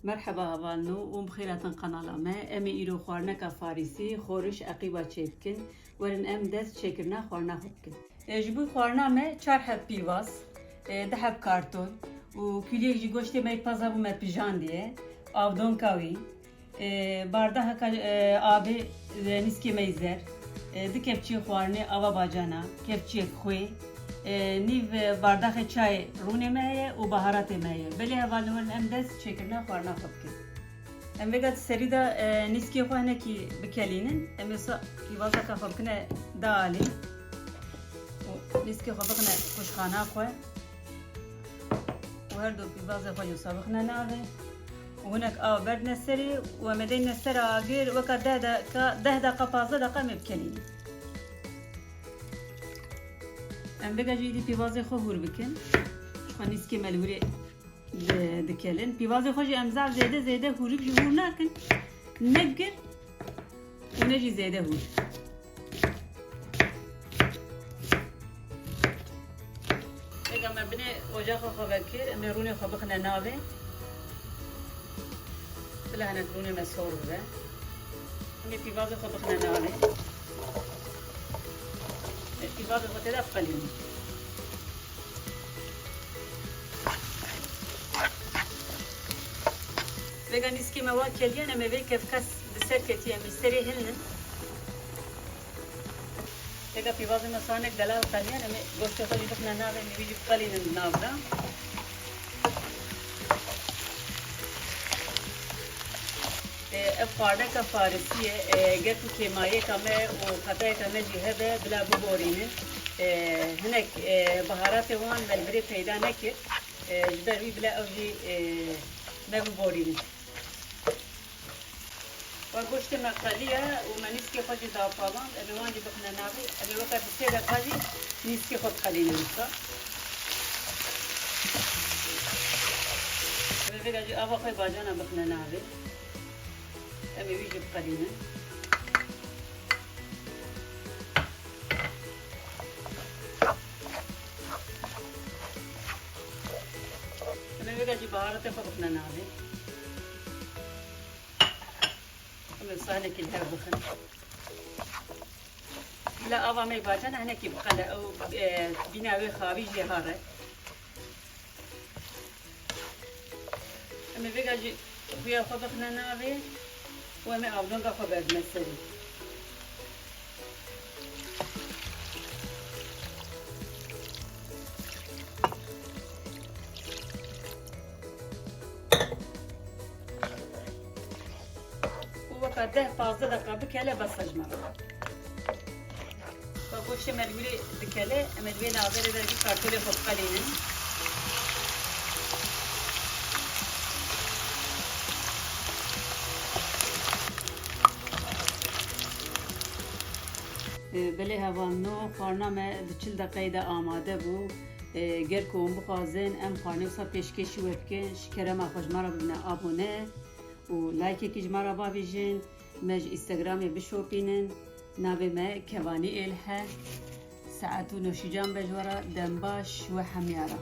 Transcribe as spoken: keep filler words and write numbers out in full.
Merheba hevalno û bi xêr hatin kanala me. Em ê îro xwarineka farîsî, xoriş, eqîba çêbikin. Werin em dest çêkirina xwarina xwe bikin. E, ji bo xwarina me çar heb pîvaz, e, du heb karton û kîloyek jî goştê me yê paza bû me pijandiye, avdonka wî, e, bardaheka, e, avê, e, nîskê me yê zer, e, du kepçiyê xwarinê ava bacana, kepçiyek xwê, e, nîv, e, bardaxê çayê rûnê me heye û baharatê me heye. Belê hevalno werin em dest çêkirina xwarina xwe bikin. Em vêga di serî de, e, nîskê xwe hinekî bikelînin. Em ê wisa pîvazeka xwe bikine da alî û nîskê xwe bixine qûşxana xwe û her du pîvazê xwe jî wisa bixine navê û hinek av berdine serê û em ê deyne ser agir weka deh deqa, deh deqa, pazdeh deqa em ê bikelînin. Em vêga jî êdî pîvazê xwe hûr bikin. Xwe nîskê me li wirê di-, dikelin. Pîvazê xwe jî em zaf zêde zêde hûrik jî hûr nakin. Ne gir û ne jî zêde hûr. Vêga me binê ocaxa xwe vekir, em ê rûnê xwe bixine navê. Bila hinek rûnê me sor bibe. Em ê pîvazê xwe bixine navê. Em ê pîvazê xwe tê de biqelînin. Vêga nîskê me wa keliyan, em ê vê kevka s-, bi ser ketiye, em ê serê hilnin. Vêga pîvazê me sanek delal qeliyan, em ê goştê xwe jî bixine navê, em ê wî jî biqelînin di nav de. E, ev xwarineka farisî ye. E, ger ku kêmayeka me û qeteyeka me jî hebe, bila biborînin. E, hinek, e, baharatê wan me li virê peyda nekir. E, ji ber wî bila ew jî, e, me biborînin. Wa goştê me qeliye û me nîskê xwe jî da paland. Em ê wan jî bixine navê. Em ê weke du sê deqa jî nîskê xwe biqelînin wisa. Em ê vêga jî ava xwe bacana bixine navê. Em ê wî jî biqelînin. Em ê vêga jî baharatê xwe bixine navê. Em ê wisa hinekî li hev bixin. Bila ava me bacana hinekî biqele, ew, e, bîna wê xavî jê hare. Em ê vêga jî xuya xwe bixine navê û em ê avdonga xwe berdine serî. Û weka deh pazdeh deqa bikele bes e ji me re. Ka goştê me li wirê dikele, em ê di vê navberê de jî kartolê xwe biqelînin. Belê hevalno, xwarina me di çil deqeyê de amade bû. Ger ku hûn bixwazin, em xwarinê wisa pêşkêşî we bikin, ji kerema xwe ji me re bibine abone û laykekî ji me re bavêjin. Me ji Instagramê bişopînin. Navê me Kevanî Êlh e. Saet û noşîcan be ji we re, dem baş we hemiya re.